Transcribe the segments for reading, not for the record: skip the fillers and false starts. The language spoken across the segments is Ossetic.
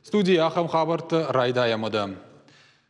Студийы ахӕм хабӕрттӕ райдайӕм уӕдӕ.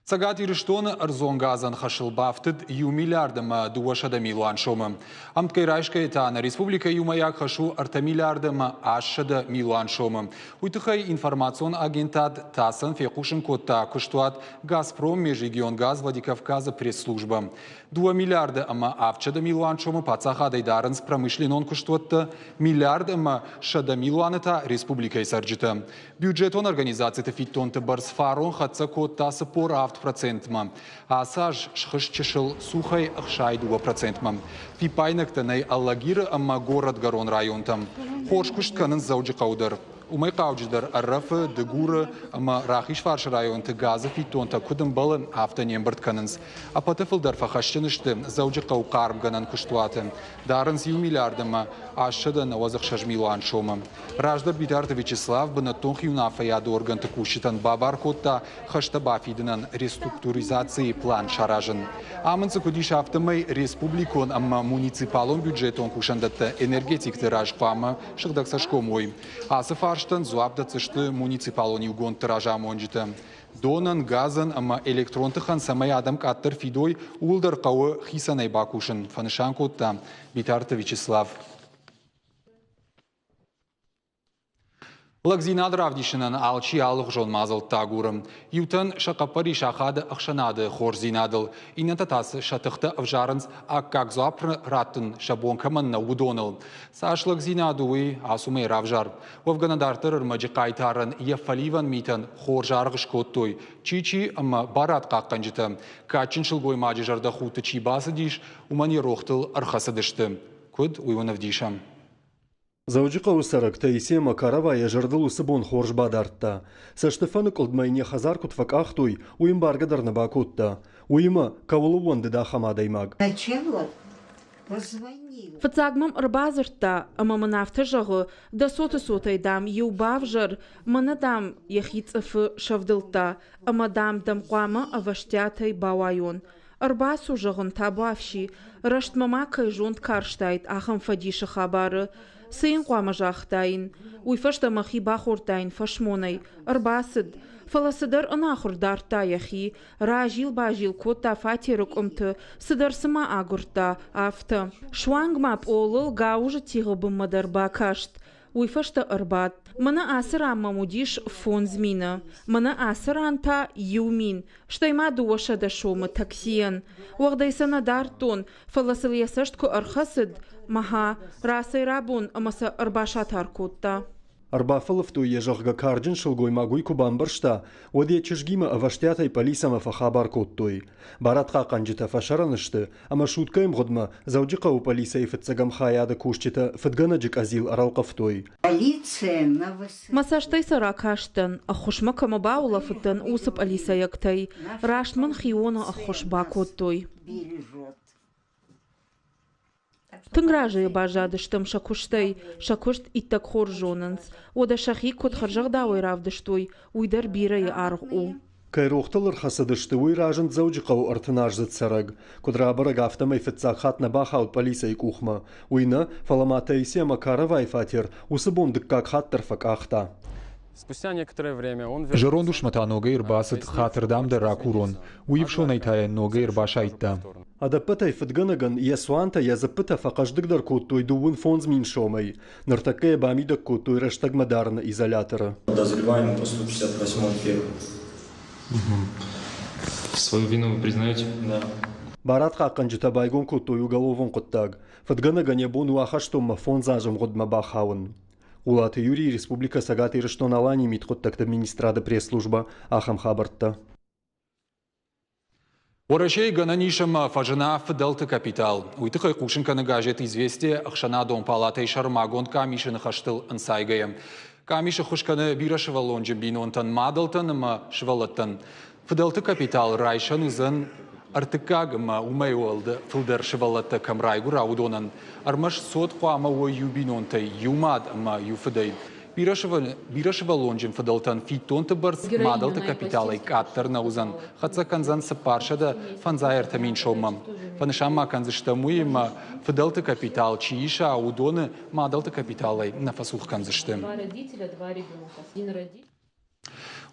Цӕгат Ирыстоны ӕрдзон газӕн хӕсыл бафтыд иу миллиард ӕмӕ 200 милуан сомы. Ӕмткӕй райсгӕйӕ та нӕ республикӕйы иумӕйаг хӕс у 3 миллиарды ӕмӕ 800 милуан сомы. Уый тыххӕй информацион агентад ТАСС-ӕн фехъусын кодта куыстуат «Газпром» межрегионгаз Владикавказы пресс-службӕ. 2 миллиарды ӕмӕ 700 милуан сомы паддзахадӕй дарынц промышленнон куыстуӕттӕ, миллиард ӕмӕ 100 милуаны та республикӕйы цӕрджытӕ. Бюджетон организациты фиддонты бӕрц фарон хӕццӕ кодта 47 процентмӕ. Ацы аз схызт чысыл цухӕй 62 процентмӕ. Фиппаинӕгтӕ нӕй Алагиры ӕмӕ горӕтгӕрон районтӕм. Хорз куыст кӕнынц Дзӕуджыхъӕуы дӕр. Уымӕй хъауджыдӕр Ӕрӕфы, Дыгуры ӕмӕ Рахизфарсы районты газы фиддонтӕ куыд ӕмбӕлы, афтӕ не мбырд кӕнынц. Ӕппӕты фылдӕр фӕхӕсджын сты Дзӕуджыхъӕуы хъармгӕнӕн куыстуаты. Дарынц иу миллиард ӕмӕ 896 милуан сомы. Раздӕр Битарты Вячеслав бынӕттон хиуынаффӕйады органты кусджытӕн бабар кодта хӕстӕ бафидынӕн реструктуризацийы план саразын. Амынд дзы куыд ис, афтӕмӕй республикон ӕмӕ муниципалон бюджетон кусӕндӕттӕ энергетикты раз хъуамӕ сыгъдӕг цӕсгом уой. Ацы фарстӕн дзуапп дӕтдзысты муниципалон иугондты разамонджытӕ. Донӕн, газӕн ӕмӕ электрон тыхӕн цӕмӕй адӕм къаддӕр фидой, ууыл дӕр хъӕуы хицӕнӕй бакусын, фӕнысан кодта Битарты Вячеслав. Лӕгдзинад равдисынӕн алчи алыгъуызон мадзӕлттӕ агуры. Иутӕн сӕ хъӕппӕрис ахады ӕхсӕнады хорздзинадыл, иннӕтӕ та сӕ тыхтӕ ӕвзарынц аккаг дзуапп раттын сӕ бон кӕмӕн нӕу, уыдоныл. Цас лӕгдзинад у, уый ацумӕй равзар. Уӕвгӕ нӕ дарддӕр ӕрмӕджы хъайтарӕн йӕ фӕливӕн митӕн хорз аргъ скодтой чи-чи ӕмӕ барадхъахъхъӕнджытӕ. Кадджын сылгоймаджы зӕрдӕхудты чи бацыдис, уымӕн йӕ рохтыл ӕрхӕцыдысты. Куыд, уый уын ӕвдисӕм. Дзӕуджыхъӕуы цӕрӕг Таисия Макарова йӕ зӕрдыл уыцы бон хорз бадардта. Цӕстыфӕныкъуылдмӕ йын йӕ хӕдзар куыд фӕкъахтой, уый ӕмбаргӕ дӕр нӕ бакодта. Уыимӕ, кӕуыл ӕууӕндыд ахӕм адӕймаг. Фыццаг мӕм ӕрбадзырдта ӕмӕ мын афтӕ зӕгъы, дӕ цоты цотӕй, дам, иу бавзӕр, мӕнӕ, дам, йӕхи цъыфы сӕвдылдта ӕмӕ, дам, дӕм хъуамӕ ӕвӕстиатӕй бауайон. Ӕрбацу, зӕгъын, табуафси, рӕстмӕ ма кӕй зонд карстаид ахӕм фӕдисы хабары. Цы йын хъуамӕ загътаин? Уый фӕстӕ мӕхи бахордтаин фӕсмонӕй. Ӕрбацыд, фӕлӕ цыдӕр ӕнахуыр дардта йӕхи, разил-базил кодта фатеры къуымты, цыдӕр цыма агуырдта, афтӕ. Суанг ма пъолыл гауызы тигъы бынмӕ дӕр бакаст. Уый фӕстӕ ӕрбадт. Мӕнӕ ацы ран мӕм уыдис 5000, мӕнӕ ацы ран та 1000, стӕй ма 200 сомы таксийӕн. Уӕгъдӕй сӕ нӕ дардтон, фӕлӕ сыл йӕ цӕст куы ӕрхӕцыд, мӕхӕ, рацӕй-рабон ӕмӕ сӕ ӕрбасатар кодта. Ӕрбафӕлывтой йӕ, зӕгъгӕ, карджын сылгоймаг уый куы бамбӕрста, уӕд йӕ чызгимӕ ӕвӕстиатӕй пъӕлицӕмӕ фӕхабар кодтой. Барадхъахъхъӕнджытӕ фӕсӕрӕн сты ӕмӕ суткӕйы мгъуыдмӕ Дзӕуджыхъӕуы пъӕлицӕйы фыццӕгӕм хайады кусджытӕ фыдгӕнӕджы къӕдзил ӕрӕлхъывтой. Мӕ цӕстӕй сӕ ракастӕн, ӕххуысмӕ кӕмӕ баулӕфыдтӕн, уыцы пъӕлицӕйӕгтӕй. Раст мын хионы ӕххуыс бакодтой. Тынг разыйӕ баззадыстӕм сӕ куыстӕй, сӕ куыст иттӕг хорз зонынц. Уӕдӕ сӕхи куыд хӕрзӕгъдауӕй равдыстой, уый дӕр бирӕйы аргъ у. Кӕй рохтыл ӕрхӕцыдысты, уый разынд Дзӕуджыхъӕуы ӕртыназдзыд цӕрӕг. Куыд рабӕрӕг, афтӕмӕй фыццаг хатт нӕ бахауд пъӕлицӕйы къухмӕ. Уый нӕ, фӕлӕ ма Таисия Макаровайы фатер уыцы бон дыккаг хатт дӕр фӕкъахта. Зӕронд усмӕ та ногӕй ӕрбацыд, хатырдӕм дӕр ракурон, уый ӕфсонӕй та йӕ ногӕй ӕрбасайдта. Ӕдӕппӕтӕй фыдгӕнӕгӕн йӕ цуантӕ йӕ дзыппытӕ фӕхъӕздыгдӕр кодтой 55 сомӕй. Ныртӕккӕ йӕ бамидӕг кодтой рӕстӕгмӕ дарыны изоляторы. Подозреваемый по 158 первый. Свою вину вы признаете? Да. Барадхъахъхъӕнджытӕ байгом кодтой уголовон хъуыддаг. Фыдгӕнӕгӕн йӕ бон у ахӕстонмӕ фондз азы мгъуыдмӕ бахауын. Улаты Юрий, Республикӕ Цӕгат Ирыстон-Аланийы мидхъуыддӕгты министрады пресс-службӕ, ахӕм хабӕрттӕ. Уӕрӕсейы гӕнӕн ис ӕмӕ фӕзына фыдӕлты капитал. Уый тыххӕй хъусын кӕны газет «Известия» ӕхсӕнадон палатӕйы сӕрмагонд къамисы ныхӕстыл ӕнцайгӕйӕ. Къамис ӕххуыс кӕны бирӕсывӕллонджын бинонтӕн, мадӕлтӕн ӕмӕ сывӕллӕттӕн. Фыдӕлты капитал райсӕн уыдзӕн ӕртыккаг ӕмӕ уымӕй уӕлдай фылдӕр сывӕллӕттӕ кӕм райгуыра, уыдонӕн. Ӕрмӕст цот хъуамӕ уой иу бинонтӕй, иу мад ӕмӕ иу фыдӕй. Бирӕсывӕллонджын фыдӕлтӕн фиддонты бӕрц мадӕлты капиталӕй къаддӕр нӕ уыдзӕн, хӕццӕ кӕндзӕн 453 000 соммӕ. Фӕнысан ма кӕндзыстӕм уый, ӕмӕ фыдӕлты капитал чи иса, уыдоны мадӕлты капиталӕй нӕ фӕцух кӕндзысты.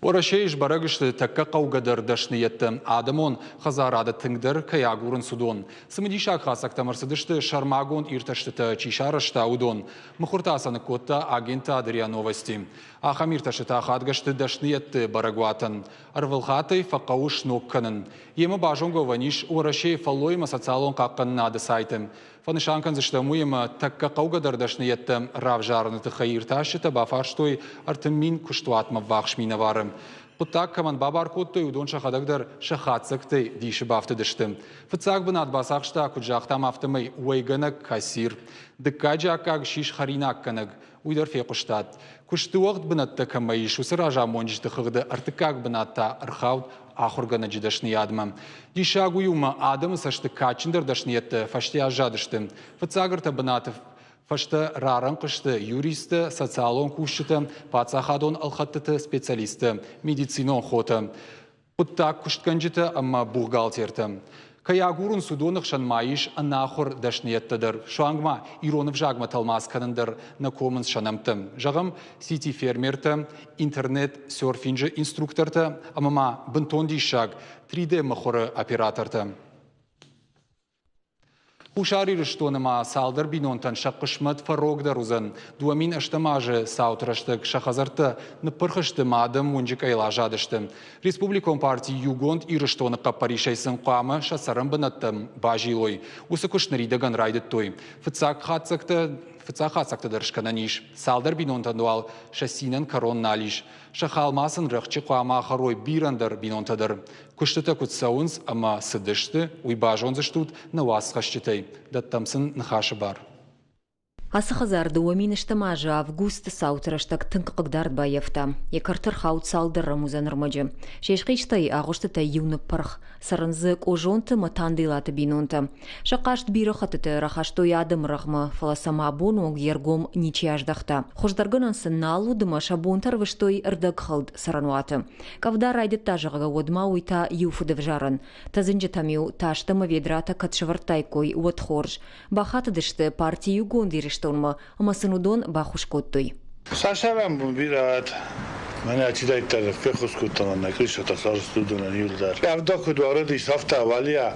Уӕрӕсейы сбӕрӕг сты тӕккӕ хъӕугӕдӕр дӕсныйӕдтӕ. Адӕмон хӕдзарады тынгдӕр кӕй агурынц, уыдон. Цымыдисаг хатдзӕгтӕм ӕрцыдысты сӕрмагонд иртӕстытӕ чи сарӕзта, уыдон. Мыхуыр та сӕ ныккодта агентад РИА Новости. Ахӕм иртӕстытӕ ахадгӕ сты дӕсныйӕдты бӕрӕгуатӕн. Ӕрвылхатт ӕй фӕхъӕуы сног кӕнын. Йемӕ базонгӕ уӕвӕн ис Уӕрӕсейы фӕллой ӕмӕ социалон хъахъхъӕнынады сайты. Фӕнысан кӕндзыстӕм уый, ӕмӕ тӕккӕ хъӕугӕдӕр дӕсныйӕдтӕ равзарыны тыххӕй иртасджытӕ бафарстой 30 000 куыстуатмӕ ввахс минӕвары. Хъуыддаг кӕмӕн бабар кодтой, уыдон сӕхӕдӕг дӕр сӕ хатдзӕгтӕй дисы бафтыдысты. Фыццаг бынат бацахста, куыд загътам, афтӕмӕй уӕйгӕнӕг кассир. Дыккаджы аккаг ссис хӕринаггӕнӕг. Уый дӕр фехъуыстат. Куысты уӕгъд бынӕттӕ кӕмӕ ис, уыцы разамонджыты хыгъды ӕртыккаг бынат та ӕрхауд ахуыргӕнӕджы дӕсныйадмӕ. Диссаг уый у, ӕмӕ адӕмы цӕсты кадджындӕр дӕсныйӕдтӕ фӕсте аззадысты. Фыццаг ӕртӕ бынаты фӕстӕ рарӕнхъ сты юристтӕ, социалон кусджытӕ, паддзахадон ӕлхӕдтыты специалисттӕ, медицинон хотӕ. Хъуыддаг куыстгӕнджытӕ ӕмӕ бухгалтертӕ. Кӕй агурынц, уыдоны хсӕн ма ис ӕнахуыр дӕсныйӕдтӕ дӕр. Суанг ма ирон ӕвзагмӕ тӕлмац кӕнын дӕр нӕ комынц сӕ нӕмттӕ. Зӕгъӕм, сити-фермертӕ, интернет-серфинджы инструктортӕ ӕмӕ ма бынтон диссаг 3D-мыхуыры оператортӕ. Хуссар Ирыстоны ма цалдӕр бинонтӕн сӕ хъысмӕт фӕрогдӕр уыдзӕн. 2008 азы цауты рӕстӕг сӕ хӕдзӕрттӕ ныппырх сты ӕмӕ адӕм уынджы къӕйыл аззадысты. Республикон парти Иугонд Ирыстоны хъӕппӕрисӕй сын хъуамӕ сӕ цӕрӕнбынӕттӕм базилой. Уыцы куыст ныридӕгӕн райдыдтой. Фыццаг хатдзӕгтӕ фыццаг хатдзӕгтӕ дӕр скӕнӕн ис. Цалдӕр бинонтӕн уал сӕ цинӕн кӕрон нал ис. Сӕ хал ма сын рӕхджы хъуамӕ ахӕрой бирӕ ӕндӕр бинонтӕ дӕр. Куыстытӕ куыд цӕуынц ӕмӕ цыдысты, уый базондзыстут нӕ уацхӕсджытӕй. Дӕттӕм сын ныхасы бар. Ацы хӕдзар 2000 азы августы цауты рӕстӕг тынг хъыгдард баййӕфта. Йӕ кӕрты рхауд цалдӕр рӕмудзӕн ӕрмӕджы. Се схъистӕй агъуыстытӕй иу ныппырх. Цӕрынц дзы Къозонты ӕмӕ Танделаты бинонтӕ. Сӕ хъаст бирӕ хӕттыты рахастой адӕмы рӕгъмӕ, фӕлӕ сӕм абоны онг йе ргом ничи аздӕхта. Хуыздӕргӕнӕн сын нал уыд ӕмӕ сӕ бонтӕ ӕрвыстой ӕрдӕгхӕлд цӕрӕнуаты. Къӕвда райдыдта, зӕгъгӕ, уӕд ма уый та иу фыдӕвзарӕн. Тӕдзынджытӕм-иу тастӕ ӕмӕ ведратӕ кӕд сӕвӕрдтаиккой, уӕд хорз. Бахатыдысты парти Иугонд Ирыстонмӕ ӕмӕ сын уыдон баххуыс кодтой. Цасӕрӕнбон бирӕ уӕд мӕнӕ чидӕриддӕр феххуыс кодта мӕнӕ крышатӕ сарӕзтой уыдонӕн иуылдӕр. Къӕвда куыд уарыдис, афтӕ уӕлейӕ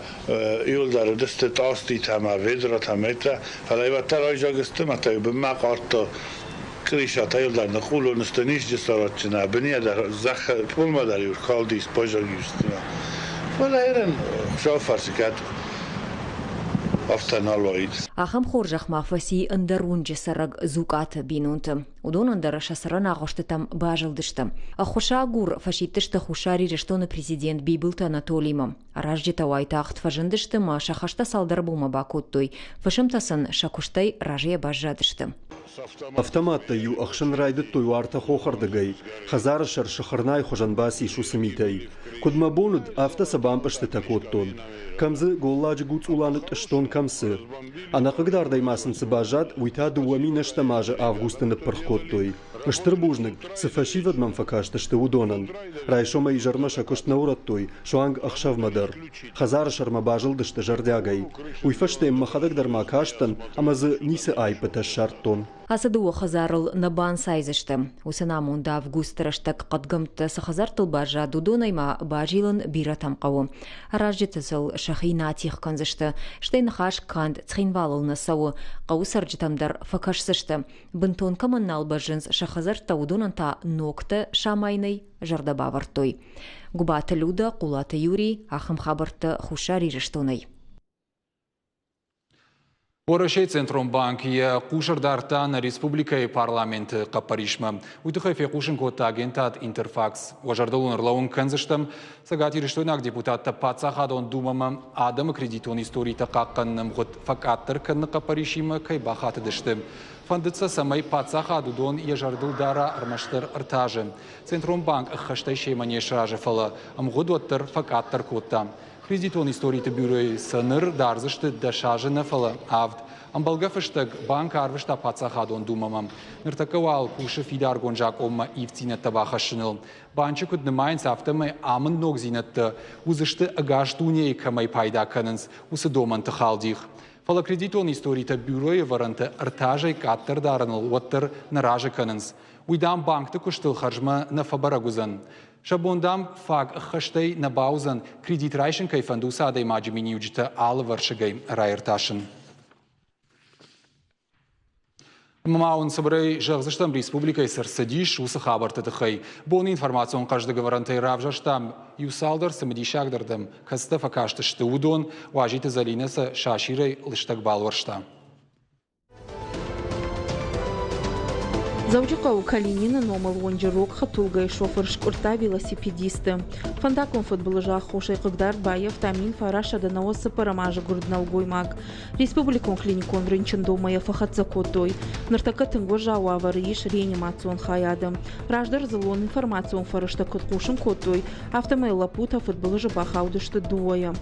иуылдӕр уыдысты тъаститӕ ӕмӕ ведратӕ, мӕйтӕ, фӕлӕ уӕддӕр айзаг сты ӕмӕ та-иу бынмӕ хъардта крышатӕ иуылдӕр ныхъулон сты, низджы саратджын, бынийӕ дӕр зӕхх пъолмӕ дӕр-иу ркалдис, баззаг-иу сты. Фӕлӕ ерын Хуыцауы фӕрцы кӕд афтӕ нал уаид. Ахӕм хорзӕх ма фӕци ӕндӕр уынджы цӕрӕг Дзукъаты бинонты. Уыдонӕн дӕр сӕ цӕрӕн агъуыстытӕм базылдысты. Ӕххуысагур фӕсидтысты Хуссар Ирыстоны президент Бибылты Анатолимӕ. Аразджытӕ уайтагъд фӕзындысты ӕмӕ сӕ хӕстӕ цалдӕр бонмӕ бакодтой. Фысымтӕ сын сӕ куыстӕй разыйӕ баззадысты. Автоматтӕ-иу ӕхсын райдыдтой уартӕ хохырдыгӕй. Хӕдзары сӕр сыхырнайы хуызӕн бацис уыцы митӕй. Куыд мӕ бон уыд, афтӕ сӕ бампъызтытӕ кодтон. Кӕм дзы голладжы гуцъула нытътъыстон, кӕм цы. Ӕнӕхъыгдардӕй ма сын цы баззад, уый та 2008 азы августы ныппырх кодтой. Стыр бузныг, цы фӕсивӕд мӕм фӕкастысты, уыдонӕн. Райсомӕй изӕрмӕ сӕ куыст нӕ урӕдтой, суанг ӕхсӕвмӕ дӕр. Хӕдзары сӕрмӕ базылдысты зӕрдиагӕй. Уый фӕстӕ йӕм мӕхӕдӕг дӕр ма кастӕн ӕмӕ дзы ницы аиппытӕ ссардтон. Ацы дыууӕ хӕдзарыл нӕ банцайдзысты. Уыцы намонд августы рӕстӕг хъӕдгӕмттӕ цы хӕдзӕрттыл баззад, уыдонӕй ма базилын бирӕтӕм хъӕуы. Аразджытӕ сыл сӕхи нӕ атигъ кӕндзысты, стӕй ныхас канд Цхинвалыл нӕ цӕуы, хъӕуы цӕрджытӕм дӕр фӕкӕсдзысты. Бынтон кӕмӕн нал бӕззынц сӕ хӕдзӕрттӕ, уыдонӕн та ногтӕ самайынӕй зӕрдӕ бавӕрдтой. Гуыбаты Людӕ, Хъулаты Юрий, ахӕм хабӕрттӕ Хуссар Ирыстонӕй. Уӕрӕсейы Центрон банк йӕ хъус ӕрдардта нӕ республикӕйы парламенты хъӕппӕрисмӕ. Уый тыххӕй фехъусын кодта агентад Интерфакс. Уӕ зӕрдыл уын ӕрлӕууын кӕндзыстӕм, цӕгатирыстойнаг депутаттӕ Паддзахадон Думӕмӕ адӕмы кредитон историтӕ хъахъхъӕныны ӕмгъуыд фӕкъаддӕр кӕныны хъӕппӕрисимӕ кӕй бахатыдысты. Фӕндыд сӕ, цӕмӕй паддзахад уыдон йӕ зӕрдыл дара ӕрмӕстдӕр ӕртӕ азы. Центрон банк ӕххӕстӕй семӕ не сразы, фӕлӕ ӕмгъуыд уӕддӕр фӕкъаддӕр кодта. Кредитон историты бюройы сӕ ныр дардзысты 10 азы нӕ, фӕлӕ авд. Ӕмбӕлгӕ фыстӕг банк арвыста Паддзахадон Думӕмӕ. Ныртӕккӕ уал кусы фидаргонд закъонмӕ ивддзинӕдтӕ бахӕссыныл. Банчы куыд нымайынц, афтӕмӕй амынд ногдзинӕдтӕ уыдзысты ӕгас дунейы кӕмӕй пайда кӕнынц, уыцы домӕнты халдих. Фӕлӕ кредитон историтӕ бюройы ӕвӕрӕнтӕ ӕртӕ азӕй къаддӕр дарыныл уӕддӕр нӕ разы кӕнынц. Уый, дам, банкты куыстыл хӕрзмӕ нӕ фӕбӕрӕг уыдзӕн. Сӕ бон, дам, фаг ӕххӕстӕй нӕ бауыдзӕн, кредит райсын кӕй фӕнды, уыцы адӕймаджы миниуджытӕ алывӕрсыгӕй раиртасын. Ӕмӕ ма уын цыбырӕй зӕгъдзыстӕм, республикӕйы цы рцыдис, уыцы хабӕртты тыххӕй. Боны информацион хъӕздыг ӕвӕрӕнтӕй равзӕрстам иу цалдӕр цымыдисагдӕртӕм, кӕцытӕ фӕкастысты, уыдон. Уазиты Зӕлинӕ сӕ сасирӕй лыстӕг балуӕрста. Дзӕуджыхъӕуы Калинины номыл уынджы рог хӕдтулгӕйы шофыр скъуырдта велосипедисты. Фӕндаггон фыдбылызы аххосӕй хъыгдард баййӕфта 1994 азы гуырд нӕлгоймаг. Республикон клиникон рынчындонмӕ йӕ фӕхӕццӕ кодтой. Ныртӕккӕ тынг уӕззау уавӕры ис реанимацион хайады. Раздӕр дзыллон информацион фӕрӕзтӕ куыд хъусын кодтой, афтӕмӕй лӕппутӕ фыдбылызы бахаудысты дыууӕйӕ.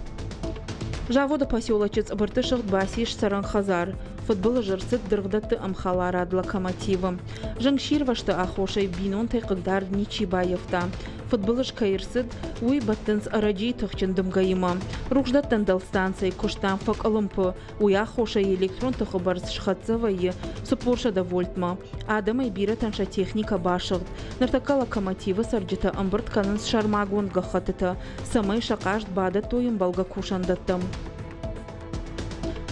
Заводы поселочы Цъыбырты сыгъд бацис цӕрӕн хӕдзар. Фыдбылыз ӕрцыд дыргъдӕтты ӕмхӕларад Локомотив-ы. Зынгсирвӕзты аххосӕй бинонтӕй хъыгдард ничи баййӕфта. Фыдбылыз кӕй ӕрцыд, уый бӕттынц ӕрӕджыйы тыхджын дымгӕимӕ. Рухсдӕттӕн дӕлстанцӕйы куыстӕн фӕкъуылымпы, уый аххосӕй электрон тыхы бӕрц схӕццӕ вӕййы 40 вольтмӕ. Адӕмӕй бирӕтӕн сӕ техникӕ басыгъд. Ныртӕккӕ Локомотив-ы цӕрджытӕ ӕмбырд кӕнынц сӕрмагонд гӕххӕттытӕ, цӕмӕй сӕ хъаст бадӕттой ӕмбӕлгӕ кусӕндӕттӕм.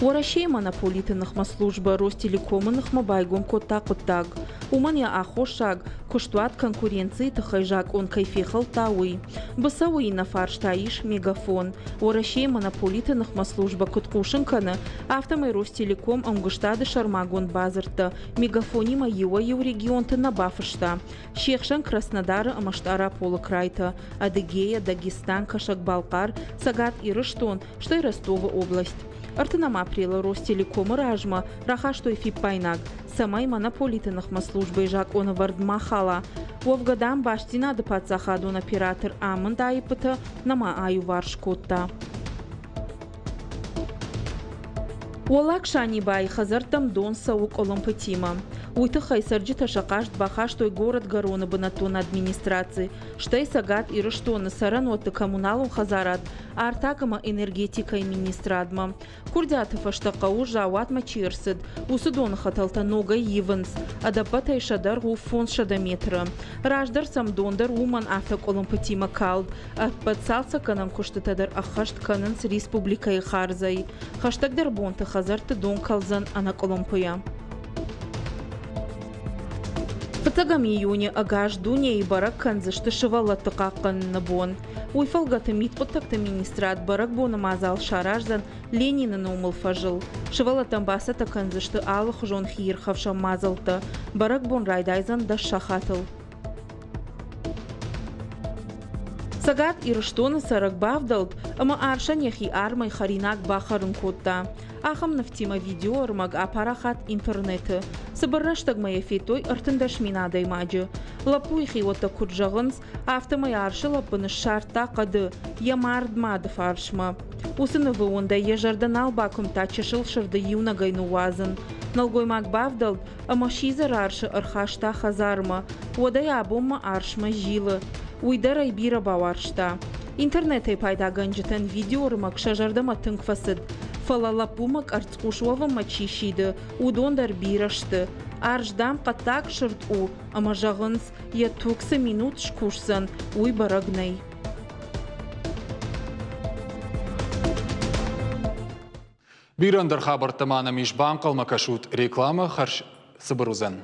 Уӕрӕсейы монополиты ныхмӕ службӕ Ростелеком-ы ныхмӕ байгом кодта хъуыддаг. Уымӕн йӕ аххосаг, куыстуат конкуренцийы тыххӕй закъон кӕй фехӕлдта, уый. Быцӕуы иннӕ фарс та ис Мегафон. Уӕрӕсейы монополиты ныхмӕ службӕ куыд хъусын кӕны, афтӕмӕй Ростелеком ӕмгуыстады сӕрмагонд бадзырдтӕ Мегафонимӕ иуӕй-иу регионты нӕ бафыста. Се хсӕн Краснодары ӕмӕ Стъараполы крайтӕ, Адыгея, Дагестан, Кӕсӕг-Балхъар, Цӕгат Ирыстон, стӕй Ростовы область. Ӕртынӕм апрелы Ростелеком-ы размӕ рахастой фиппаинаг, цӕмӕй монополиты ныхмӕ службӕйы закъонӕвӕрд ма хала. Уӕвгӕ, дам, бастдзинады паддзахадон оператор амынд аиппытӕ нӕма аиуварс кодта. Уӕллаг Санибайы хӕдзӕрттӕм дон цӕуы къуылымпытимӕ. Уый тыххӕй цӕрджытӕ сӕ хъаст бахастой горӕтгӕроны бынӕттон администраци, стӕй Цӕгат Ирыстоны цӕрӕнуӕтты коммуналон хӕдзарад, артаг ӕмӕ энергетикӕйы министрадмӕ. Куырдиаты фӕстӕ хъӕуы заууатмӕ чи ӕрцыд, уыцы доны хӕтӕлтӕ ногӕй ивынц. Ӕдӕппӕтӕй сӕ дӕргъ у 500 метры. Раздӕр сӕм дон дӕр уымӕн афтӕ къуылымпытимӕ калд. Ӕппӕт цалцӕггӕнӕн куыстытӕ дӕр ӕххӕст кӕнынц республикӕйы хардзӕй. Хӕстӕгдӕр бонты хӕдзӕртты дон кӕлдзӕн ӕнӕкъуылымпыйӕ. Фыццӕгӕм июны ӕгас дунейы бӕрӕг кӕндзысты сывӕллӕтты хъахъхъӕныны бон. Уый фӕлгӕты мидхъуыддӕгты министрад бӕрӕгбоны мадзал сараздзӕн Ленины номыл фӕзыл. Сывӕллӕттӕн бацӕттӕ кӕндзысты алыхуызон хиирхӕфсӕн мадзӕлттӕ. Бӕрӕгбон райдайдзӕн дӕс сахатыл. Цӕгат Ирыстоны цӕрӕг бавдӕлд ӕмӕ арсӕн йӕхи армӕй хӕринаг бахӕрын кодта. Ахӕм нывтимӕ видеоӕрмӕг апарахат интернеты. Цыбыр рӕстӕгмӕ йӕ федтой 13 мин адӕймаджы. Лӕппуйы хиуӕттӕ куыд зӕгъынц, афтӕмӕй арсы лӕппын ссардта хъӕды, йӕ мард мады фарсмӕ. Уыцы нывы уындӕй йӕ зӕрдӕ нал бакуымдта чысыл сырды иунӕгӕй ныууадзын. Нӕлгоймаг бавдӕлд ӕмӕ сидзӕр арсы ӕрхаста хӕдзармӕ. Уӕдӕй абонмӕ арсмӕ зилы. Уый дӕр ӕй бирӕ бауарзта. Интернетӕй пайдагӕнджытӕн видеоӕрмӕг сӕ зӕрдӕмӕ тынг фӕцыд. Фӕлӕ лӕппумӕ къӕрцхъус уӕвынмӕ чи сиды, уыдон дӕр бирӕ сты. Арс, дам, хъӕддаг сырд у, ӕмӕ зӕгъынц, йӕ туг цы минут скусдзӕн, уый бӕрӕг нӕй. Бирӕ ӕндӕр хабӕрттӕ ма нӕм ис, банхъӕлмӕ кӕсут, рекламӕ хӕрз цыбыр уыдзӕн.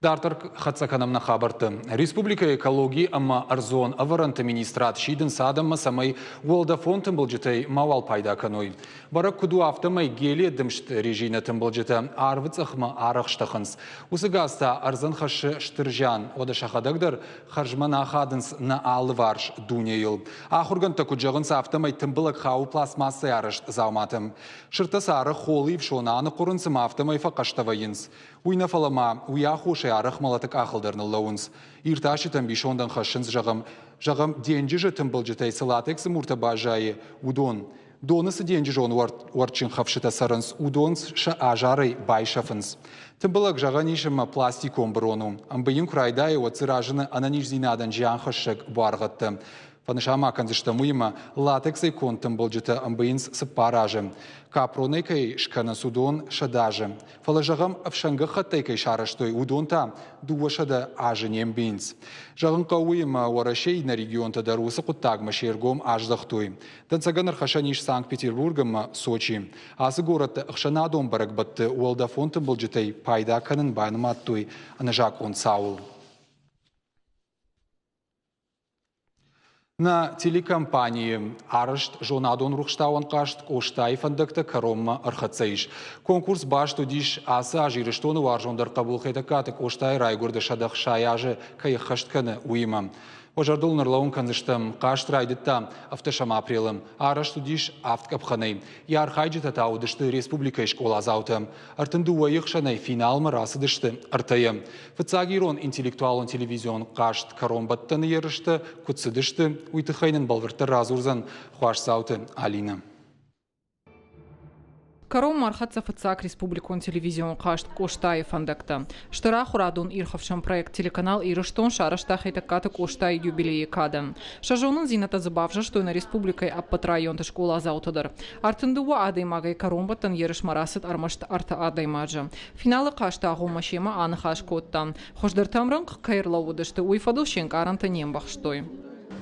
Дарддӕр хӕццӕ кӕнӕм нӕ хабӕртты. Республикӕйы экологи ӕмӕ ӕрдзон ӕвӕрӕнты министрад сидынц адӕммӕ, цӕмӕй уӕлдӕфон тымбылджытӕй мауал пайда кӕной. Бӕрӕг куыд у, афтӕмӕй гелийӕ дымст резинӕ тымбылджытӕ арвы цъӕхмӕ арӕх стӕхынц. Уыцы газ та ӕрдзӕн хӕссы стыр зиан, уӕдӕ сӕхӕдӕг дӕр хӕрзмӕ нӕ ахадынц нӕ алыварс дунейыл. Ахуыргӕндтӕ куыд зӕгъынц, афтӕмӕй тымбылӕг хауы пластмассӕй арӕзт дзауматӕм. Сырдтӕ сӕ арӕх холыйы фсон аныхъуырынц ӕмӕ афтӕмӕй фӕхъӕстӕ вӕййынц. Уый нӕ фӕлӕ ма уый аххосӕй арӕх мӕлӕты къахыл дӕр ныллӕууынц. Иртасджытӕ ӕмбисондӕн хӕссынц, зӕгъӕм, зӕгъӕм, денджызы тымбылджытӕй цы латексы муртӕ баззайы, уыдон. Доны цы денджызон уӕртджын хӕфсытӕ цӕрынц, уыдон сӕ азарӕй байсӕфынц. Тымбылӕг зӕгъӕн ис ӕмӕ пластикон бырон у. Ӕмбыйын куы райдайы, уӕд дзы разыны ӕнӕниздзинадӕн зианхӕссӕг буаргъӕдтӕ. Фӕнысан ма кӕндзыстӕм уыимӕ, латексӕй конд тымбылджытӕ ӕмбыйынц 4 азы. Капронӕй кӕй скӕнынц, уыдон 100 азы. Фӕлӕ, зӕгъӕм, ӕфсӕнгӕххӕттӕй кӕй сарӕзтой, уыдон та 200 азы не мбийынц. Зӕгъын хъӕуы уыимӕ, Уӕрӕсейы иннӕ регионтӕ дӕр уыцы хъуыддагмӕ се ргом аздӕхтой. Дӕнцӕгӕн ӕрхӕссӕн ис Санкт-Петербург ӕмӕ Сочи. Ацы горӕтты ӕхсӕнадон бӕрӕгбӕтты уӕлдӕфон тымбылджытӕй пайда кӕнын банымадтой ӕнӕзакъон цауыл. Нӕ телекомпанийы арӕзт зонадон рухстауӕн хъазт Къостайы фӕндӕгтӕ кӕронмӕ ӕрхӕццӕ ис. Конкурс баст уыдис ацы аз Ирыстоны уарзондӕр хъӕбул Хетӕгкаты Къостайы райгуырды 160 азы кӕй ӕххӕст кӕны, уыимӕ. Уӕ зӕрдыл ныр кӕндзыстӕм, хъазт райдыдта 17 апрелы. Арӕзт уыдис авд къӕпхӕнӕй. Йӕ архайджытӕ та уыдысты республикӕйы скъоладзаутӕ. 32-йы хсӕнӕй финалмӕ рацыдысты ӕртӕйӕ. Фыццаг ирон интеллектуалон телевизион хъазт кӕронбӕттӕны ерыстӕ куыд цыдысты, уый тыххӕй нын бӕлвырддӕр радзурдзӕн Хуасдзауты Алинӕ. Кӕронмӕ ӕрхӕццӕ фыццаг республикон телевизион хъазт «Къостайы фӕндӕгтӕ». Стыр ахуырадон ирхӕфсӕн проект телеканал «Ирыстон» сарӕзта Хетӕгкаты Къостайы юбилейы кадӕн. Сӕ зонындзинӕдтӕ дзы бавзӕрстой нӕ республикӕйы ӕппӕт районты скъоладзаутӕ дӕр. 32 адӕймагӕй кӕронбӕттӕн ерысмӕ рацыд ӕрмӕст ӕртӕ адӕймаджы. Финалы хъазты агъоммӕ семӕ аныхас кодта. Хуыздӕртӕм рӕнхъ кӕй ӕрлӕууыдысты, уый фӕдыл се нкъарӕнтӕ не мбӕхстой.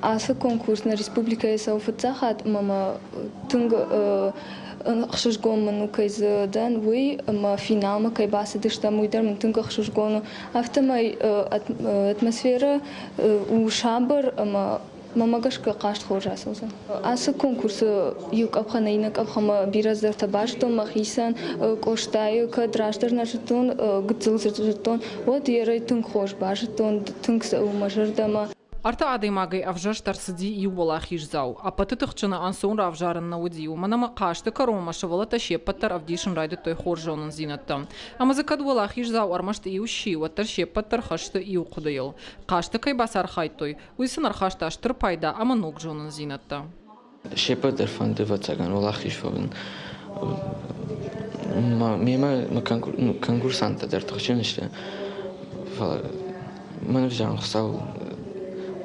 Ацы конкурс нӕ республикӕйы цӕуы фыццаг хатт ӕмӕ мӕ тынг ӕхсызгон мын у, кӕй дзы дӕн, уый ӕмӕ финалмӕ кӕй бацыдыстӕм, уый дӕр мын тынг ӕхсызгон у. Афтӕмӕй атмосферӕ у сабыр ӕмӕ мӕмӕ гӕсгӕ хъазт хорз ацӕудзӕн. Ацы конкурсы иу къӕпхӕнӕй иннӕ къӕпхӕнмӕ бирӕ цыдӕртӕ базыдтон мӕхицӕн. Къостайы кӕд раздӕр нӕ зыдтон, гыццыл зыдтон, уӕд ерӕй тынг хорз базыдтон, тынг цӕуы мӕ зӕрдӕмӕ. Ӕртӕ адӕймагӕй ӕвзӕрст ӕрцыди иу уӕлахиздзау. Ӕппӕты тыхджыны ӕнцон равзарын нӕ уыди, уымӕн ӕмӕ хъазты кӕронмӕ сывӕллӕттӕ се ппӕт дӕр ӕвдисын райдыдтой хорз зонындзинӕдтӕ. Ӕмӕ дзы кӕд уӕлахиздзау ӕрмӕст иу сси, уӕддӕр се ппӕт дӕр хӕсты иу хъуыдыйыл. Хъазты кӕй бацархайдтой, уый сын ӕрхаста стыр пайда ӕмӕ ног зонындзинӕдтӕ. Се ппӕт дӕр фӕнды, ӕвӕццӕгӕн, уӕлахиз фӕуын. Мемӕ конкурсанттӕ дӕр тыхджын сты, фӕлӕ мӕн ӕвзӕрын Хуыцау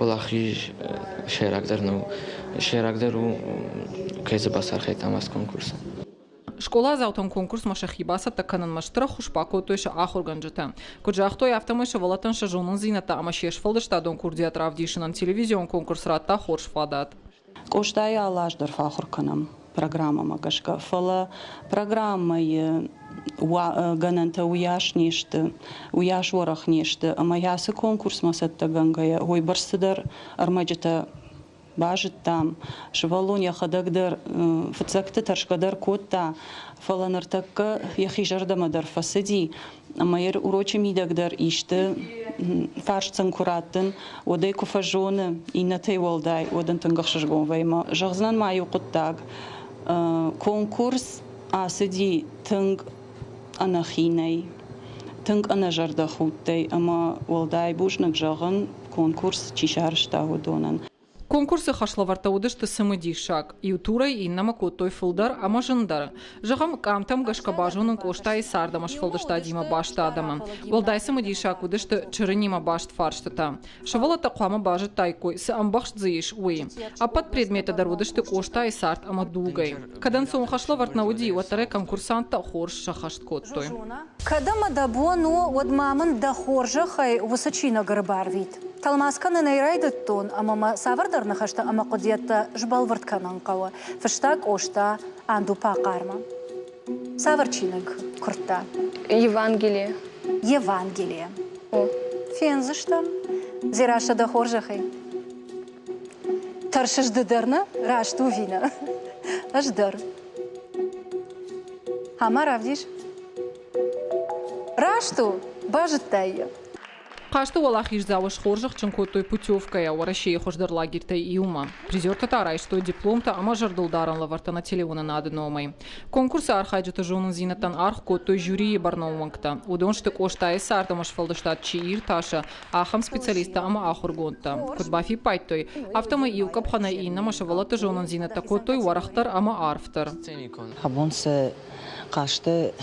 уӕлахиз сӕйрагдӕр нӕу. Сӕйрагдӕр у, кӕй дзы бацархайдтам ацы конкурсы. Скъоладзаутӕн конкурсмӕ сӕхи бацӕттӕ кӕнынмӕ стыр ӕххуыс бакодтой сӕ ахуыргӕнджытӕ. Куыд загътой, афтӕмӕй сывӕллӕттӕн сӕ зонындзинӕдтӕ ӕмӕ се сфӕлдыстадон курдиат равдисынӕн телевизион конкурс радта хорз фадат. Къостайы алы аз дӕр фӕахуыр кӕнӕм программӕмӕ гӕсгӕ, фӕлӕ программӕйы гӕнӕнтӕ уыйас не сты, уыйас уӕрӕх не сты, ӕмӕ ацы конкурсмӕ цӕттӕгӕнгӕйӕ уыйбӕрц цыдӕр ӕрмӕджытӕ базыдтам. Сывӕллон йӕхӕдӕг дӕр фыццӕгты тӕрсгӕ дӕр кодта, фӕлӕ ныртӕккӕ йӕхи зӕрдӕмӕ дӕр фӕцыди ӕмӕ йӕ урочы мидӕг дӕр исты фарст сын куы раттын, уӕд ӕй куы фӕзоны иннӕтӕй уӕлдай, уӕд ын тынг ӕхсызгон вӕййы. Зӕгъдзынӕн ма иу хъуыддаг. Конкурс ацыди тынг ӕнӕхинӕй, тынг ӕнӕзӕрдӕхудтӕй ӕмӕ уӕлдай бузныг зӕгъын, конкурс чи сарӕзта, уыдонӕн. Конкурсы хӕслӕвӕрдтӕ уыдысты цымыдисаг. Иу турӕй иннӕмӕ кодтой фылдӕр ӕмӕ зындӕр. Зӕгъӕм, къамтӕм гӕсгӕ базонын Къостайы цард ӕмӕ сфӕлдыстадимӕ баст адӕмы. Уӕлдай цымыдисаг уыдысты чырынимӕ баст фарстытӕ. Сывӕллӕттӕ хъуамӕ базыдтаиккой, цы ӕмбӕхст дзы ис, уый. Ӕппӕт предметтӕ дӕр уыдысты Къостайы цард ӕмӕ дугӕй. Кӕд ӕнцон хӕслӕвӕрд нӕ уыди, уӕддӕр ӕй конкурсанттӕ хорз сӕххӕст кодтой. Кӕд ӕмӕ дӕ бон у, уӕд ма мын дӕ хорзӕхӕй уыцы чиныг ӕрбарвит. Тӕлмац кӕнын ӕй райдыдтон, ӕмӕ мӕ цавӕрдӕр ныхӕстӕ ӕмӕ хъуыдыйӕдтӕ сбӕлвырд кӕнын хъӕуы, фыста Къоста Андупахъармӕ. Цавӕр чиныг куырдта? Евангелие. Евангелие. О. Фендзыстӕм. Дзерассӕ, дӕ хорзӕхӕй. Тӕрсыс ды дӕр нӕ? Раст у ви нӕ? Ӕз дӕр. Ама равдис. Раст у, базыдтай йӕ. Хъазты уӕлахиздзауы схорзӕхджын кодтой путевкӕйӕ Уӕрӕсейы хуыздӕр лагертӕй иумӕ. Призертӕ та райстой дипломтӕ ӕмӕ зӕрдылдарӕн лӕвӕрттӕ нӕ телеуынынады номӕй. Конкурсы архайджыты зонындзинӕдтӕн аргъ кодтой жюрийы бӕрнон уӕнгтӕ. Уыдон сты Къостайы цард ӕмӕ сфӕлдыстад чи иртасы, ахӕм специалисттӕ ӕмӕ ахуыргондтӕ. Куыд бафиппайдтой, афтӕмӕй иу къӕпхӕнӕй иннӕмӕ сывӕллӕтты зонындзинӕдтӕ кодтой уӕрӕхдӕр ӕмӕ арфдӕр. Абон сӕ хъазты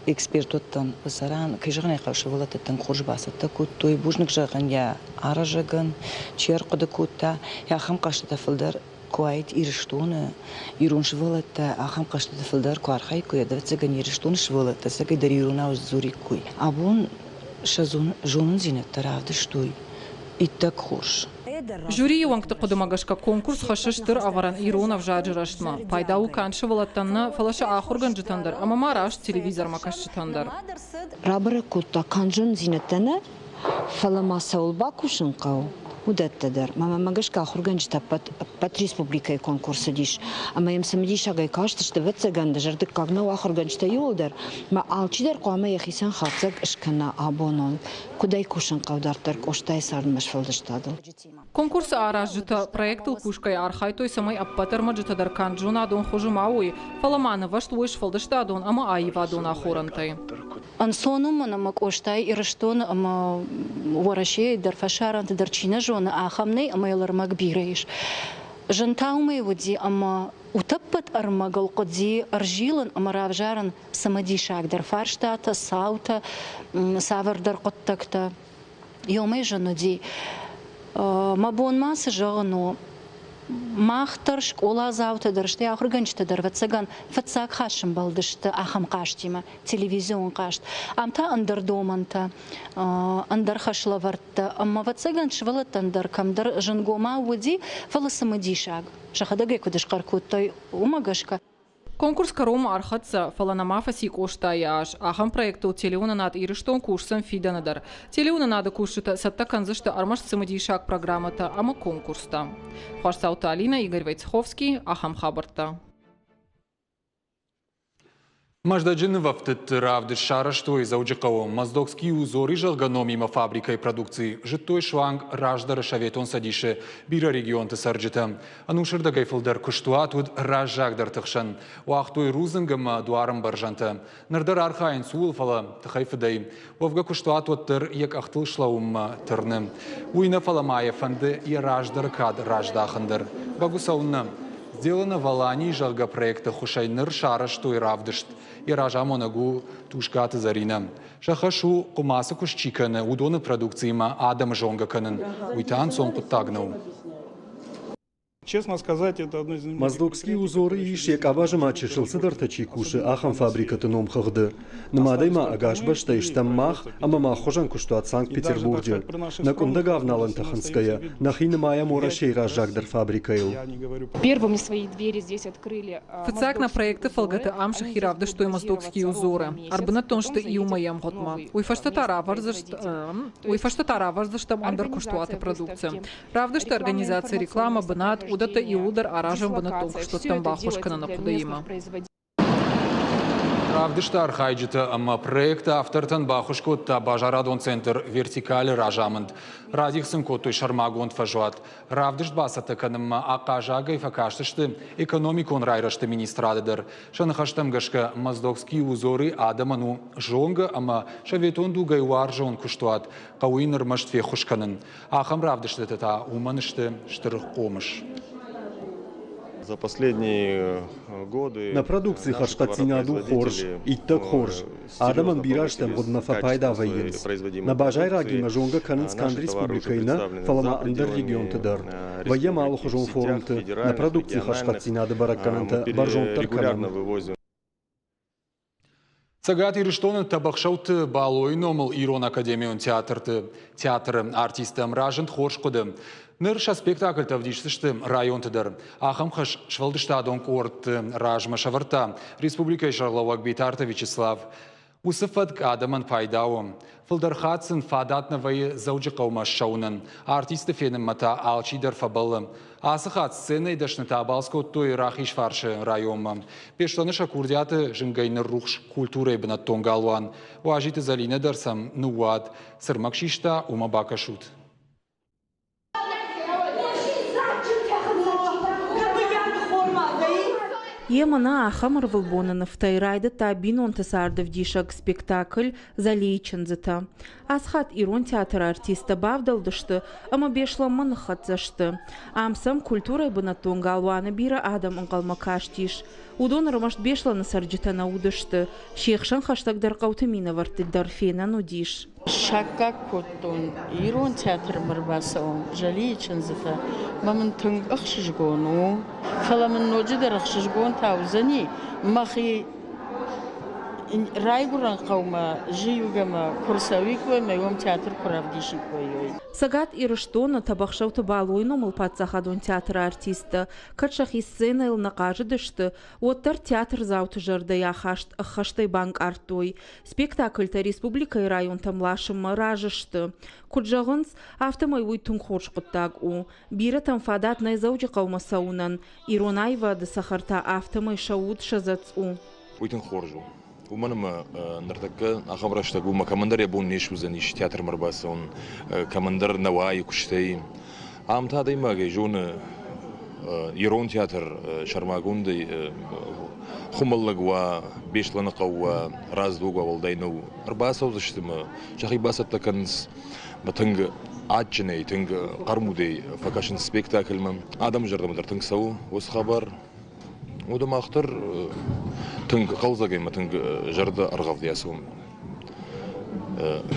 эксперт уыдтӕн цӕрӕн, кӕй зӕгъын ӕй хъӕуы, сывӕллӕттӕ тынг хорз бацӕттӕ кодтой. Бузныг зӕгъын йӕ аразӕгӕн, чи ӕрхъуыды кодта, ахӕм хъӕзтытӕ фылдӕр куы уаид Ирыстоны, ирон сывӕллӕттӕ ахӕм хъӕзтыты фылдӕр куы архаиккой, ӕвӕццӕгӕн Ирыстоны сывӕллӕттӕ ӕцӕгӕйдӕр иронау сдзуриккой. Абон сӕ зонындзинӕдтӕ равдыстой иттӕг хорз. Жюрийы уӕнгты хъуыдымӕ гӕсгӕ конкурс хӕссы стыр ӕвӕрӕн ирон ӕвзаджы рӕзтмӕ. Пайда у канд сывӕллӕттӕн нӕ, фӕлӕ сӕ ахуыргӕнджытӕн дӕр ӕмӕ ма раст телевизормӕ кӕсджытӕн дӕр. Рабӕрӕг кодта канд зонындзинӕдтӕ нӕ, фӕлӕ ма цӕуыл бакусын хъӕуы, уыдӕттӕ дӕр. Мӕнмӕ гӕсгӕ ахуыргӕнджытӕ ӕппӕт республикӕйы конкурс уыдис, ӕмӕ йӕм цымыдисагӕй кастысты, ӕвӕццӕгӕн, дызӕрдыггаг нӕу ахуыргӕнджытӕ иууылдӕр, ӕмӕ алчидӕр хъуамӕ йӕхицӕн хатдзӕг скӕна абонон, куыд ӕй кусын хъӕуы дарддӕр Къостайы цардмӕ сфӕлдыстадыл. Конкурсы аразджытӕ проектыл кусгӕйӕ архайдтой, цӕмӕй ӕппӕт ӕрмӕджытӕ дӕр канд зонадон хуызы ма уой, фӕлӕ ма нывӕзт уой сфӕлдыстадон ӕмӕ аивадон ахорӕнтӕй. Ӕнцон у мӕн ӕмӕ Къостайы Ирыстоны ӕмӕ Уӕрӕсейы дӕр фӕсарӕнты дӕр чи нӕ зоны, ахӕм нӕй ӕмӕ йыл ӕрмӕг бирӕ ис. Зын та уымӕй уыди, ӕмӕ утӕппӕт ӕрмӕгыл хъуыди ӕрзилын ӕмӕ равзарын цымыдисагдӕр фарстатӕ, цаутӕ, цавӕрдӕр хъуыддӕгтӕ. Ёмӕ зын уыди. Мӕ бон ма цы зӕгъын у, мах дӕр, скъоладзаутӕ дӕр, стӕй ахуыргӕнджытӕ дӕр, ӕвӕццӕгӕн, фыццаг хатт сӕмбӕлдысты ахӕм хъазтимӕ, телевизион хъазт. Ам та ӕндӕр домӕнтӕ, ӕндӕр хӕслӕвӕрдтӕ ӕмӕ, ӕвӕццӕгӕн, сывӕллӕттӕн дӕр кӕмдӕр зынгомау уыди, фӕлӕ цымыдисаг. Сӕхӕдӕг ӕй куыд схъӕр кодтой, уымӕ гӕсгӕ. Конкурс кӕронмӕ ӕрхӕццӕ, фӕлӕ нӕма фӕци Къостайы аз. Ахӕм проектыл телеуынынад Ирыстон кусдзӕн фидӕны дӕр. Телеуынынады кусджытӕ цӕттӕ кӕндзысты ӕрмӕст цымыдисаг программӕтӕ ӕмӕ конкурстӕ. Хуасдзауты Алинӕ, Игорь Войцеховский, ахӕм хабӕрттӕ. Мӕздӕджы нывӕфтыдты равдыст сарӕзтой Дзӕуджыхъӕуы. Моздокский узор-ы зӕгъгӕ номимӕ фабрикӕйы продукци зыдтой суанг раздӕры Советон Цӕдисы бирӕ регионты цӕрджытӕ. Ӕнусырдӕгӕй фылдӕр куыстуат уыд раззагдӕрты хсӕн. Уагътой рудзынг ӕмӕ дуарӕмбӕрзӕнтӕ. Ныр дӕр архайынц ууыл, фӕлӕ тыхӕй-фыдӕй. Уӕвгӕ куыстуат уӕддӕр йӕ къӕхтыл слӕууынмӕ тырны. Уый нӕ, фӕлӕ ма йӕ фӕнды йӕ раздӕры кад раздахын дӕр. Бӕгуы цӕуыннӕ? Сделано в Алании, зӕгъгӕ, проекты ӕххуысӕй ныр сарӕзтой равдыст. Йӕ разамонӕг у Тускъаты Зӕринӕ. Сӕ хӕс у, хъуымацы куыст чи кӕны, уыдоны продукциимӕ адӕмы зонгӕ кӕнын. Уый та ӕнцон хъуыддаг нӕу. Честно сказать, это одно из Моздокский узоры ис, йӕ къабазы ма чысыл цыдӕртӕ чи кусы, ахӕм фабрикӕты номхыгъды. Нымадӕй ма ӕгас бӕстӕйы стӕм мах ӕмӕ мах хуызӕн куыстуат Санкт-Петербурджы. Нӕ къуындӕг авналӕнтӕ хынцгӕйӕ, нӕхи нымайӕм Уӕрӕсейы раззагдӕр фабрикӕйыл. Первыми свои двери здесь открыли Фыццаг нӕ проекты фӕлгӕты ам сӕхи равдыстой Моздокские узоры. Ӕрбынӕттон сты иумӕйы ӕмгъуыдмӕ. Уый фӕстӕ та равӕрдзыстӕм, уый фӕстӕ та равӕрдзыстӕм ӕндӕр куыстуаты продукци. Равдысты организаци, реклама, бынат, уыдӕттӕ иууылдӕр аразӕм бынӕттон куыстуӕттӕн баххуыс кӕныны хъуыдыимӕ. Равдысты архайджытӕ ӕмӕ проекты автортӕн баххуыс кодта базарадон центр «Вертикаль-ы разамынд. Радих сын кодтой сӕрмагонд фӕзуат. Равдыст бацӕттӕ кӕнынмӕ ахъаззагӕй фӕкастысты экономикон райрӕзты министрады дӕр. Сӕ ныхӕстӕм гӕсгӕ, Моздокский узоры адӕмӕн у зонгӕ ӕмӕ советон дугӕй уарзон куыстуат, хъӕуы йын ӕрмӕст феххуыс кӕнын. Ахӕм равдыстытӕ та уымӕн сты стыр хъомыс. За последние годы Нӕ продукцийы хӕрзхъӕддзинад у хорз, иттӕг хорз. Адӕмӕн бирӕ азты ӕмгъуыдмӕ фӕпайда вӕййынц. Нӕ базайрагимӕ зонгӕ кӕнынц канд республикӕйы нӕ, фӕлӕ ма ӕндӕр регионты дӕр. Вӕййӕм алыхуызон форумты, нӕ продукцийы хӕрзхъӕддзинады бӕрӕггӕнӕнтӕ бӕрзонддӕр кӕнӕм. Цӕгат Ирыстоны Тӕбӕхсӕуты Балойы номыл Ирон академион театрты театры артисттӕм разынд хорз хъуыды. Ныр сӕ спектакльтӕ ӕвдисдзысты районты дӕр. Ахӕм хӕс сфӕлдыстадон къордты размӕ сӕвӕрдта республикӕйы сӕргълӕууӕг Битарты Вячеслав. Уыцы фӕтк адӕмӕн пайда у. Фылдӕр хатт сын фадат нӕ вӕййы Дзӕуджыхъӕумӕ ссӕуынӕн. Артисты фенынмӕ та алчидӕр фӕбӕллы. Ацы хатт сценӕйы дӕснытӕ абалц кодтой Рахизфарсы районмӕ. Беслӕны сӕ курдиаты зынгӕй ныррухс культурӕйы бынӕттон галуан. Уазиты Зӕлинӕ дӕр сӕм ныууад. Цы рмӕг систа, уымӕ бакӕсут. Йе мӕнӕ ахӕм ӕрвылбоны нывтӕй райдыдта бинонты цардӕвдисӕг спектакль «Залийы чындзытӕ». Ацы хатт ирон театры артисттӕ бавдӕлдысты ӕмӕ Беслӕнмӕ ныххӕццӕ сты. Ам сӕм культурӕйы бынӕттон галуаны бирӕ адӕм ӕнхъӕлмӕ кастис. Уыдон ӕрмӕст Беслӕны цӕрджытӕ нӕ уыдысты, се хсӕн хӕстӕгдӕр хъӕуты минӕвӕртты дӕр фенӕн уыдис. Саккаг кодтон ирон театрмӕ ӕрбацӕуын Зӕлийы чындзытӕ мӕ мын тынг ӕхсызгон у. Фӕлӕ мын ноджыдӕр ӕхсызгон та уыдзӕни, мӕхи райгуырӕн хъӕумӕ Зыюгӕмӕ куы рцӕуиккой ӕмӕ уым театр куы равдисиккой. Цӕгат Ирыстоны Тӕбӕхсӕуты Балойы номыл паддзахадон театры артисттӕ кӕд сӕхи сценӕйыл нӕ хъазыдысты, уӕддӕр театрдзауты зӕрдӕйы ахаст ӕххӕстӕй банкъардтой. Спектакльтӕ республикӕйы районтӕм ласынмӕ разы сты. Куыд зӕгъынц, афтӕмӕй уый тынг хорз хъуыддаг у. Бирӕтӕн фадат нӕй Дзӕуджыхъӕумӕ цӕуынӕн, ирон аивады цӕхӕртӕ афтӕмӕй сӕ уд сӕ дзӕцц у. Уый тынг хорз у. Уымӕн ӕмӕ ныртӕккӕ ахӕм рӕстӕг у, ӕмӕ кӕмӕндӕр йӕ бон не суыдзӕнис театрмӕ ӕрбацӕуын, кӕмӕндӕр нӕ уайы куыстӕй. Ам та адӕймагӕй зоны ирон театр сӕрмагондӕй Хуымӕллӕг уа, Беслӕныхъӕу уа, Раздзог уа, уӕлдай нӕу. Ӕрбацӕудзысты мӕ, сӕхи бацӕттӕ кӕнынц мӕ тынг адджынӕй, тынг хъӕрмудӕй фӕкӕсынц спектакльмӕ. Адӕмы зӕрдӕмӕ дӕр тынг цӕуы уыцы хабар. Уӕдӕ мах дӕр тынг хъӕлдзӕгӕй ӕмӕ тынг зӕрдӕ ӕргъӕвдӕй ацӕуӕм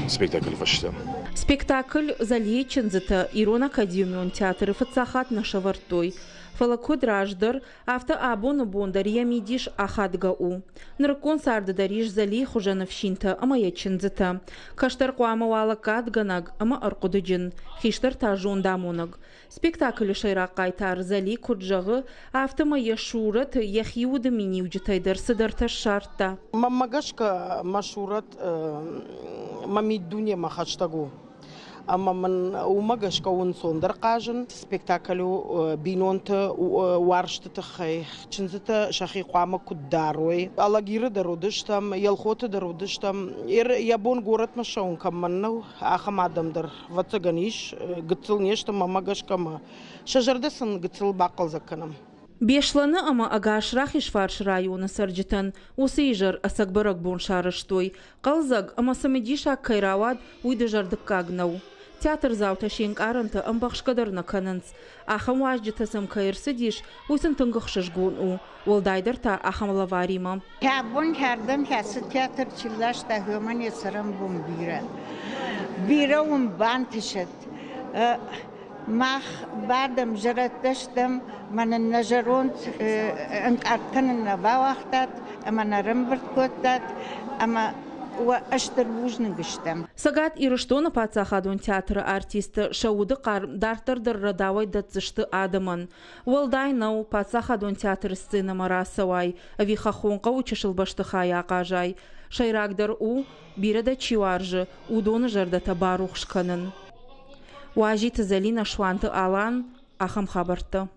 спектаклы фӕстӕ. Спектакль «Залье чындзытӕ» Ирон академион театры фыццаг хатт нӕ сӕвӕрдтой. Фӕлӕ куыд раздӕр, афтӕ абоны бон дӕр йӕ мидис ахадгӕ у. Нырыккон царды дӕр ис Зӕлийы хуызӕн ӕфсинтӕ ӕмӕ йӕ чындзытӕ. Кӕстӕр хъуамӕ уа лӕггадгӕнӕг ӕмӕ ӕрхъуыдыджын, хистӕр та зондамонӕг. Спектаклы сӕйраг хъайтар Зӕли куыд зӕгъы, афтӕмӕй йӕ сурӕты йӕхи уды миниуджытӕй дӕр цыдӕртӕ ссардта. Мӕнмӕ гӕсгӕ мӕ сурӕт мӕ миддунемӕ хӕстӕг у. Ӕмӕ мын уымӕ гӕсгӕ у ӕнцондӕр хъазын. Спектакль у бинонты уарзты тыххӕй. Чындзытӕ сӕхи хъуамӕ куыд дарой. Алагиры дӕр уыдыстӕм, Елхоты дӕр уыдыстӕм. Йӕ бон горӕтмӕ ссӕуын кӕмӕн нӕу, ахӕм адӕм дӕр, ӕвӕццӕгӕн, ис. Гыццыл не сты, мӕнмӕ гӕсгӕ ма сӕ зӕрдӕ сын гыццыл бахъӕлдзӕг кӕнӕм. Беслӕны ӕмӕ ӕгас Рахизфарсы районы цӕрджытӕн уыцы изӕр ӕцӕг бӕрӕгбон сарӕзтой. Хъӕлдзӕг ӕмӕ цымыдисаг кӕй рауад, уый дызӕрдыггаг нӕу. Театрдзаутӕ се нкъарӕнтӕ ӕмбӕхсгӕ дӕр нӕ кӕнынц. Ахӕм уазджытӕ сӕм кӕй ӕрцыдис, уый сын тынг ӕхсызгон у, уӕлдайдӕр та ахӕм лӕваримӕ. Кӕбон кӕрдӕм кӕцы театр чи ласта, уымӕн йӕ цӕрӕнбон бирӕ. Бирӕ уын бантысӕд. Мах бадӕм, зӕрӕдтӕ стӕм, мӕнӕн нӕ зӕронд ӕнкъард кӕнын нӕ бауагътат ӕмӕ нӕ рӕмбырд кодтат ӕмӕ уӕ стыр бузныг стӕм. Цӕгат Ирыстоны паддзахадон театры артисттӕ сӕ уды хъарм дарддӕр дӕр рӕдауӕй дӕтдзысты адӕмӕн. Уӕлдай нӕу, паддзахадон театры сценӕмӕ рацӕуай ӕви хӕххон хъӕуы чысыл бӕстыхайы ахъазай. Сӕйрагдӕр у, бирӕ дӕ чи уарзы, уыдоны зӕрдӕтӕ барухс кӕнын. Уазиты Зӕлинӕ, Суанты Алан, ахӕм хабӕрттӕ.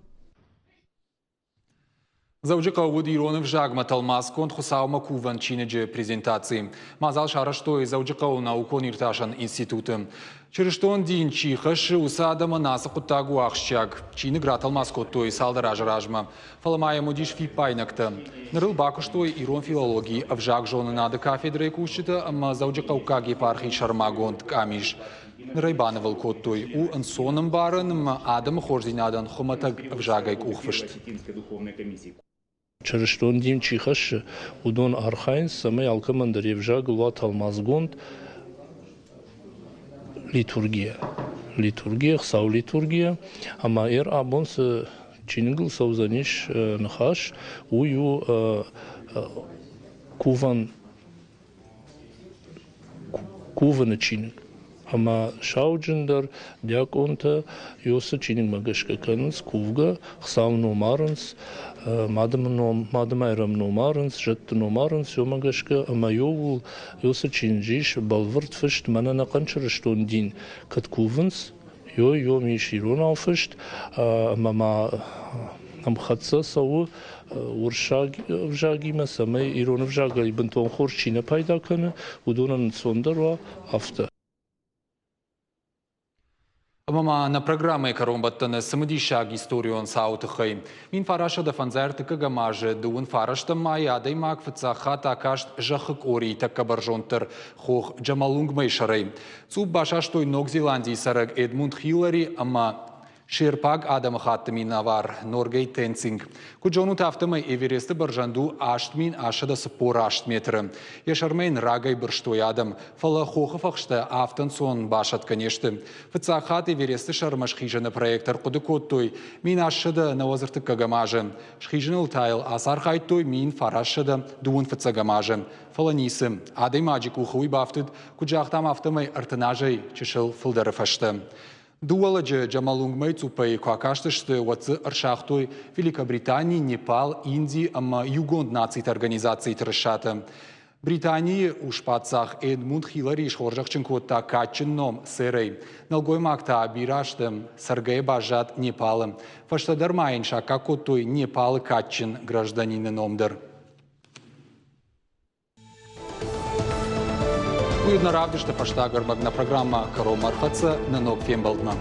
Дзӕуджыхъӕуы уыд ирон ӕвзагмӕ тӕлмацгонд Хуыцаумӕ кувӕн чиныджы презентаци. Мадзал сарӕзтой Дзӕуджыхъӕуы наукон-иртасӕн институты. Чырыстон дин чи хӕссы, уыцы адӕмӕн ацы хъуыддаг у ахсджиаг. Чиныг ратӕлмац кодтой цалдӕр азы размӕ. Фӕлӕ ма йӕм уыдис фиппаинӕгтӕ. Ныр ыл бакуыстой ирон филологийы ӕвзагзонынады кафедрӕйы кусджытӕ ӕмӕ Дзӕуджыхъӕуккаг епархийы сӕрмагонд къамис. Ныр ӕй банывыл кодтой. У ӕнцон ӕмбарӕн ӕмӕ адӕмы хорздзинадӕн хуымӕтӕг ӕвзагӕй къухфыст. Чырыстон дин чи хӕссы, уыдон архайынц, цӕмӕй алкӕмӕн дӕр йе взагыл уа тӕлмацгонд литургия. Литургия, Хуыцауы литургия. Ӕмӕ ӕр абон цы чиныгыл цӕудзӕнис ныхас, уый у кувӕн кувыны чиныг. Ӕмӕ сауджын дӕр, диакъонтӕ Иосы чиныгмӕ гӕсгӕ кӕнынц кувгӕ, Хуыцауы ном арынц, Мадымайрӕмы ном арынц, зӕдты ном арынц, уымӕ гӕсгӕ ӕмӕ иууыл Иосы чиныджы ис бӕлвырд фыст, мӕнӕ ӕнӕхъӕн чырыстон дин кӕд кувынц, Йо-йом ис иронау фыст, ӕмӕ ма ӕмхӕццӕ цӕуы уырыссаг ӕвзагимӕ, цӕмӕй ирон ӕвзагӕй бынтон хорз чи нӕ пайда кӕны, уыдонӕн ӕнцондӕр уа, афтӕ. Ӕмӕ ма нӕ программӕйы кӕронбӕттӕны цымыдисаг историон цауы тыххӕй. 1905 азы дыууын фарӕстӕм майы адӕймаг фыццаг хатт акаст зӕххы къорийы тӕккӕ бӕрзонддӕр хох Джамалунгмӕйы сӕрӕй. Цъупп басастой Ног Зеландийы цӕрӕг Эдмунд Хиллари ӕмӕ шерпаг адӕмыхатты минӕвар Норгей Тенцинг. Куыд зонут, афтӕмӕй Эвересты бӕрзӕнд у 8848 метры. Йӕ сӕрмӕ йын рагӕй бырстой адӕм, фӕлӕ хохы фӕхстӕ афтӕ ӕнцон басӕтгӕ не сты. Фыццаг хатт Эвересты сӕрмӕ схизыны проект ӕрхъуыды кодтой 1893 азы. Схизыныл та йыл ацархайдтой 1925 азы. Фӕлӕ ницы. Адӕймаджы къухы уый бафтыд, куыд загътам, афтӕмӕй 30 азӕй чысыл фылдӕры фӕстӕ. Дыууӕ лӕджы Джамалунгмӕ цъуппӕй куы акастысты, уӕд дзы ӕрсагътой Великобритани, Непал, Инди ӕмӕ Иугонд Нациты Организацийы тырысатӕ. Британийы ус-паддзах Эдмунд Хиллари схорзӕхджын кодта кадджын ном сэрӕй. Нӕлгоймаг та бирӕ азты цӕргӕйӕ баззад Непалы. Фӕстӕдӕр ма йын саккаг кодтой Непалы кадджын гражданины ном дӕр. Уый нӕ равдысты фӕстаг ӕрмӕг нӕ программӕ кӕронмӕ ӕрхӕццӕ нӕ ног фембӕлдмӕ.